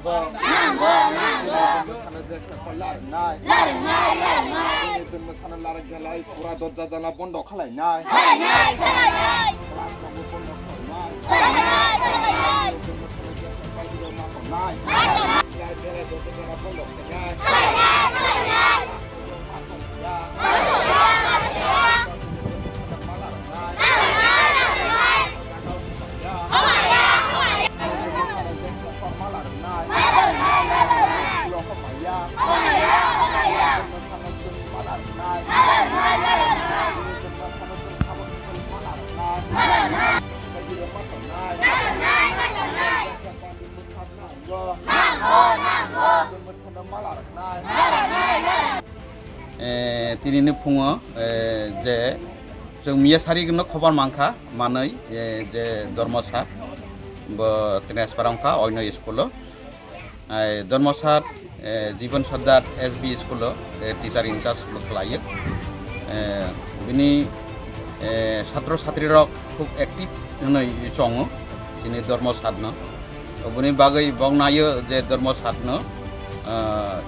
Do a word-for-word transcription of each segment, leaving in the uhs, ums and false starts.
Nango, nango. Mothano je khe larwnai. Larwnai, larwnai. Chini mothano larwk belai pura dorja jala bondo khlainai. Khlainai, khlainai. Class rokbo bondo khlainai. Khlainai, khlainai. Mothano je khe baidiro ma tongnai. Belai belai dorja jala bondo khlainai. Khlainai, khlainai. Eh, tinini phungo, eh, je chwng miya sari no khobar mankha, manwi, eh, je Dormo sir, bo transfer wngkha oino school o. Eh, Dormo sir, eh, Jibon Sardar S B school o, eh, teacher in charge khlaio. Eh, bini, eh, satro satri rok khub active hwnwi chongo chini Dormo sir no. Oboni bagwi bok naio je Dormo sir no, ah,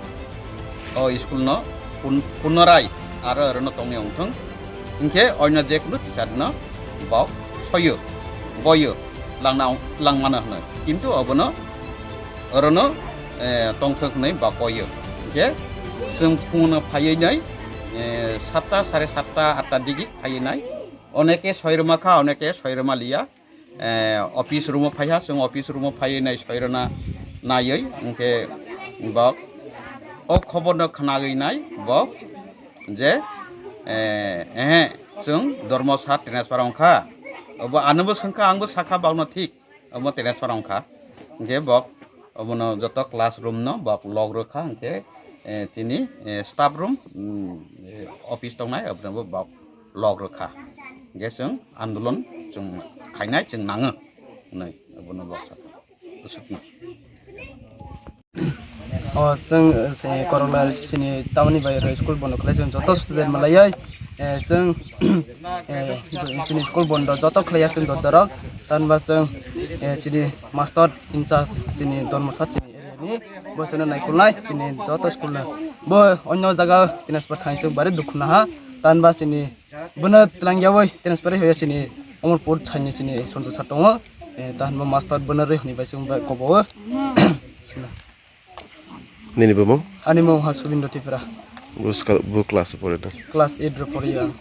o school no pun-, punorai aro orono tongwi wngthung. Hinkhe oino je kunu teacher no bok soyo, boyo, langna, langmano hwnwi. Kintu obono orono, eh, tongthok hwnwi bok koyo. Hinkhe chwng phungno phaiwi nai, eh, satta, sare satta, atta digi phaiwi nai. Oneke soirwma kha, oneke soirwma liya. Eh, office room o phaiha, chwng office room o phaiwi nai soirwna naiwi, hinkhe bok o khobor no khwnagwi nai bok je, eh, ehe, chwng Dormo sir transfer wngkha. Obo anobo swngkha, angbo sakha bokno thik, obo transfer wngkha. Hinkhe bok obono joto classroom no bok lock rwkha, hinkhe, eh, chini, eh, staff room, mm, eh, office tongnai, obono bok lock rwkha. Hinkhe chwng andolon chwng khainai, chwng nango hwnwi obono bok sakha. Usukno. O chwng, eh, Korokla chini tamoni bai oro school bondo khlai chwng joto student malaiwi, eh, chwng, eh, chini school bondo joto khlaiya chwng dorjarok. Tamni ba chwng, eh, chini master in charge chini Dormo sir chini area ni, bo chwngno naikolnai chini joto school no. Bo onno jaga transfer thangwi chwng bari dukhu naha. Tamni ba chini bono twlangyawi transfer hoya chini Omorpur thaini chini Sontu sir tongo. Eh, tamni bo master bono rwi hwnwi bai chwng bai kobo o. Sina. Nini bumung? Ani mung ha Subindo Tripura. Bu ska-, bu class o pore ta? Class eight ro pori ang.